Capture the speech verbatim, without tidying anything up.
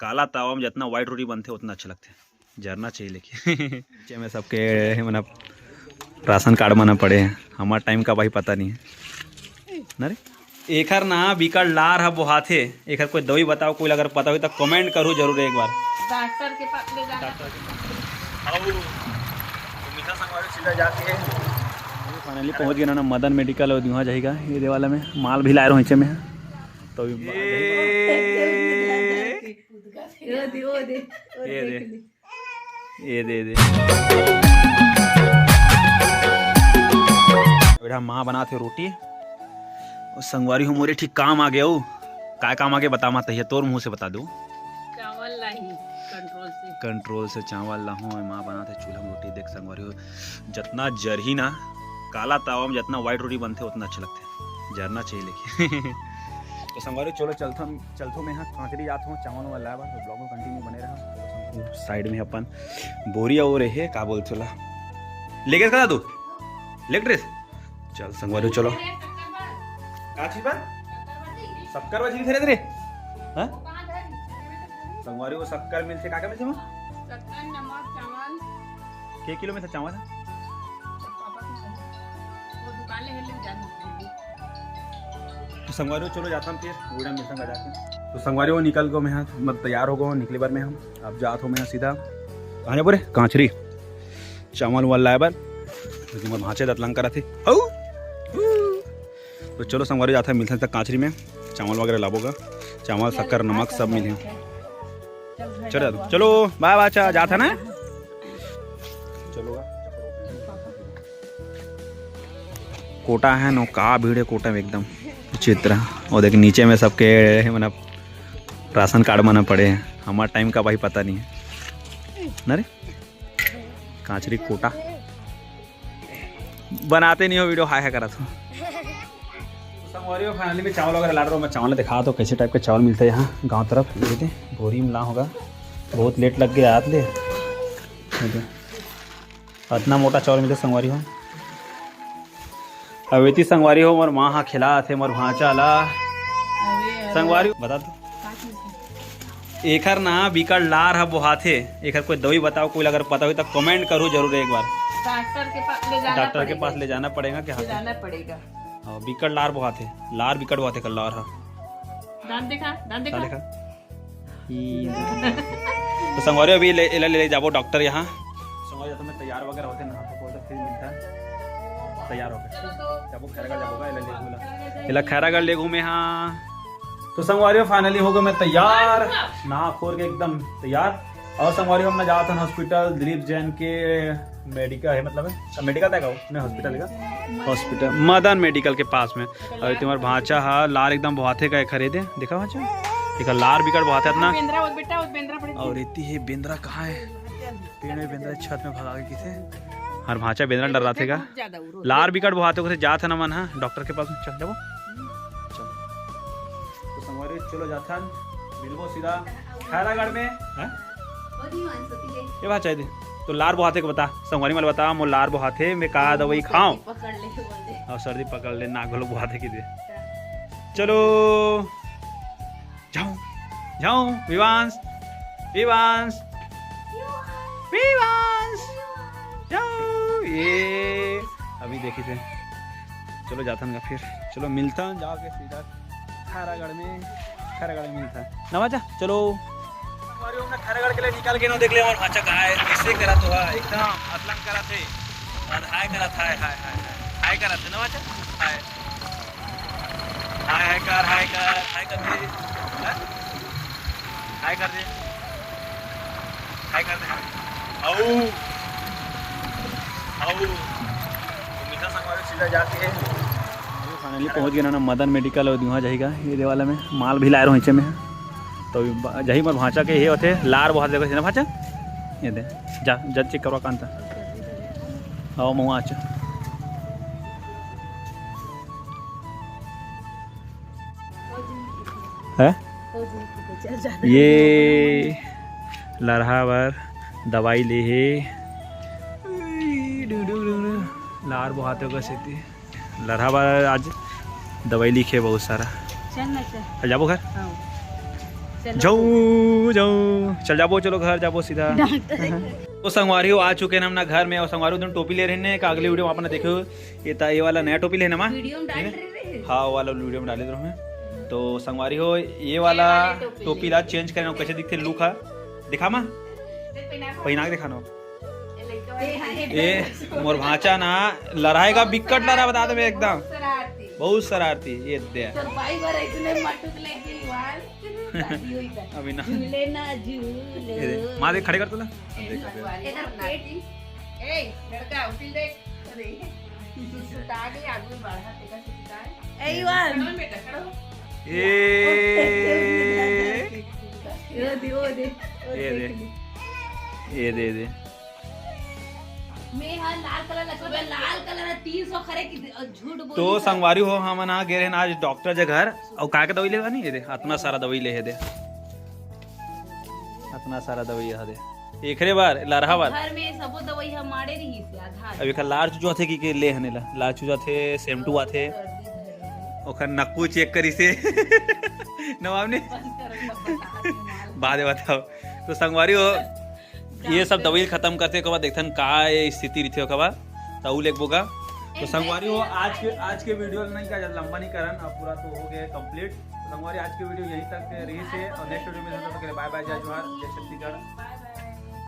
काला तावा में जितना white रोटी बनथे, उतना अच्छा लगथे। जरना चाहिए लेके। नीचे में सबके, मतलब, राशन कार्ड बना पड़े हैं। हमार टाइम का भाई पता नहीं है ना रे। एखर ना बिकट लार ह बोहाथे। एखर कोई दवाई बताओ, कोई अगर पता होई त कमेंट करू जरूर एक बार। डॉक्टर के पास ले जाना। डॉक्टर के पास। अउ मीठा संगवारी सीधा जाके फाइनली पहुंच गए ना मदन मेडिकल, और वहाँ जाएगा ये दे वाला में माल भी लाए रहो नीचे में। तो अभी ये दे, ये दे। ये दे, ये दे। बेटा, माँ बनाथे रोटी। ओ संगवारी हो, मोरे ठीक काम आ गया हो। काय काम आ गया, बता मत, तहिया तोर मुंह से बता दो। चावल लाही कंट्रोल से। कंट्रोल से चावल लाहूं, माँ बनाथे चूल्हा में रोटी। देख संगवारी हो, जितना जरही ना, काला तावा में जितना white रोटी बनथे, उतना अच्छा लगथे। जरना चाहिए लेके। तो संगवारी, चलो चलथन, चलथो मैं यहाँ कांचरी जात हूँ, चावल वाला लाए बर, तो vlog में continue बने रहा। साइड में अपन बोरी और है, का बोलथे ओला? लेके करा तू? लेग ड्रेस? चल संगवारी, चलो। का चीज बा? शक्कर बा चीनी खरीद रे? हाँ? संगवारी, वो शक्कर मिलथे, का का मिलथे माँ? शक्कर, नमक, चावल। के किलो में से चावल है? पापा की वो दुकान ले, ले जान। तो संगवारी हो, चलो जाता हम फिर, वीडियो में संग जाके। तो संगवारी हो, निकल गो मैं यहाँ, मतलब तैयार हो गो, निकले बर मैं हम। अब जात हो मैं यहाँ सीधा, कहाँ जाबो रे? कांचरी। चावल वाल लाए बर, क्योंकि मोर भांचे दतलंग करत हे। हऊ। तो चलो संगवारी, जात हे, मिलथे तक कांचरी में चावल वगैरह लाबो गा। चावल, शक्कर, नमक सब मिलही। चलो, चलो, बाय बाय, चा-, जात हे ना? चलो। कोटा है नो, का भीड़ है कोटा में एकदम। चित्र, वो देख नीचे में सबके, मतलब, राशन कार्ड बना पड़े हैं। हमार टाइम का भाई पता नहीं है ना रे। कांचरी कोटा बनाते नहीं हो वीडियो, हाय हाय करत हो। संगवारी हो, finally मैं चावल वगैरह ला रहा हूँ। मैं चावल दिखा दो, कैसे टाइप के चावल मिलते हैं यहाँ गांव तरफ। ये दे, बोरी में ला होगा, बहुत लेट लग गया आत ले। ये दे, इतना मोटा चावल मिलते संगवारी हो। अब इतनी संगवारी हो, मोर माँ हा खिला थे मोर भांचा ला। अरे, अरे। संगवारी बता दो। एखर ना बिकट लार ह बोहाथे, एखर कोई दवाई बताओ, कोई अगर पता होई त कमेंट करू जरूर एक बार। डॉक्टर के पास ले जाना डॉक्टर के पड़ेगा। पास ले जाना पड़ेगा क्या? ले जाना पड़ेगा। हाँ, बिकट लार बोहाथे, लार बिकट बोहाथे कर लार ह। दांत देखा, दांत देखा। दांत देखा। ई। तो संगवारी अभी ले, एला ले जाबो डॉक्टर यहाँ। संगवारी जब मैं तैयार वगैरह होते, नहा तो फिर मिलता है। तैयार होके जाबो खैरागढ़, जाबो का, एला ले घूमला। एला खैरागढ़ ले घूमे हाँ। तो संगवारी, फाइनली हो गया मैं तैयार, नहा खोर के एकदम तैयार। और संगवारी, हमने जात हन हॉस्पिटल, दिलीप जैन के मेडिकल है, मतलब है, मेडिकल तक आओ, नहीं हॉस्पिटल का, हॉस्पिटल मदन मेडिकल के पास में। और तुम्हार भांचा हा लार एकदम बोहाथे का खरीदे, देखा भांचा, देखा लार बिकट बोहाथे इतना। बेंदरा, वो बेटा, वो बेंदरा पड़े। और इतनी है बेंदरा कहाँ है? पेड़ में बेंदरा छत में भगा के किसे? हर भांचा बेंदरा डर रहा थे का? बहुत ज्यादा उरो। लार बिकट बोहाथे ओकरे जात हन हमन हा डॉक्टर के पास में। चल जाबो। चल। तो संगवारी चलो जाथन, मिलबो सीधा खैरागढ़ में। हैं? ये बात चाहिए। तो लार बोहाथे के बता, संगवारी मन ल बता, मोर लार बोहाथे, मैं का दवाई खाऊं? पकड़ ले बोल दे। और सर्दी पकड़ ले, नाक घलो बोहाथे कि दे। चलो। जाओ, जाओ, विवांश, विवांश, विवांश, जाओ, ये अभी देखी थे। चलो जाथन का फिर, चलो मिलथन जाके सीधा खैरागढ़ में, खैरागढ़ में मिलथन। नवा जा, चलो। हमारी हमने खैरागढ़ के लिए निकाल के नो देख ले, और अच्छा कहा है, कैसे करा तो है, एकदम अतलंग करा थे। और हाय करा था, हाय, हाय, हाय, हाय करा थे, नवा जा, हाय। हाय, हाय कर, हाय कर, हाय कर दे। हाय? हाय कर दे। हाय कर दे, हाय। आओ। आओ। तो मीठा संगवारी सीधा जाके है। फाइनली पहुंच गए ना मदन मेडिकल और वहाँ जाएगा ये दे वाला में माल भी लाए रहो नीचे में। तो अभी बा-, जाही मोर भांचा के ये होते लार बहुत देखो ना भांचा। ये दे, जा, जा चेक करवा कांता। आओ महुआ अच्छा। है? ये लरहा बर दवाई ले हे। लार बोहात हो सेती लरहा बर आज दवाई लिखे बहुत सारा। चल ना, चल। अब जाबो घर? हाँ। जाऊ जाऊ, चल जाबो, चलो घर जाबो सीधा। तो संगवारी हो, आ चुके हैं हम ना घर में। और संगवारी हो, तुम टोपी ले रहे हैं का, अगले वीडियो में आपने देखे हो, ये ता, ये वाला नया टोपी लेना मा। वीडियो में डाल रहे हैं। हाँ, वो वाला वीडियो में डाले रहो मैं। तो संगवारी हो, ये वाला टोपी ला चेंज करना, कैसे दिखते लुक है, दिखा मा, पहना के दिखाना। ए, मोर भांचा ना लड़ाएगा, बिकट लड़ा, बता दे मैं एकदम। बहुत शरारती, ये दे। अभी ना। ये दे, माँ देख, खड़े कर तो ला। एकर पेट। ए, लड़का, उठिल देख। अरे, सुता के आगू बढ़ा, तेरा सुता है। ए, ईवान। खड़ो बेटा, खड़ो। ए। ये दे, वो दे। ये दे। ये दे, ये दे। मैं हा लाल कलर लगता है, लाल कलर है, तीन सौ खरे की, अ, झूठ बोली तो है। संगवारी हो, हमन आ गे रहेन आज डॉक्टर जे घर, अउ का के दवाई लेवा नहीं, ये दे, अतना सारा दवाई ले हे दे, अतना सारा दवाई हे दे, एकरे बार, लरहा बार। घर में सबो दवाई हमारे रही से आधा। अब एकर लार चूजा थे कि, कि ले हने ला, लार चूजा थे, सेम टू आथे, ओखर नक्कू चेक करी से। नवाब ने? बाद में बताओ। तो संगवारी हो, ये सब दवाई खत्म करते, ओकर बाद देखथन का ये स्थिति रहिथे, ओकर बाद तऊ लेगबो गा। तो संगवारी हो, आज के, आज के वीडियो नहीं का ज्यादा लंबा नहीं करन, अब पूरा तो हो गया कंप्लीट। तो संगवारी, आज के वीडियो यहीं तक रही से, और नेक्स्ट वीडियो में मिलते हैं, तब तक के लिए बाय बाय, जय जोहार, जय छत्तीसगढ़।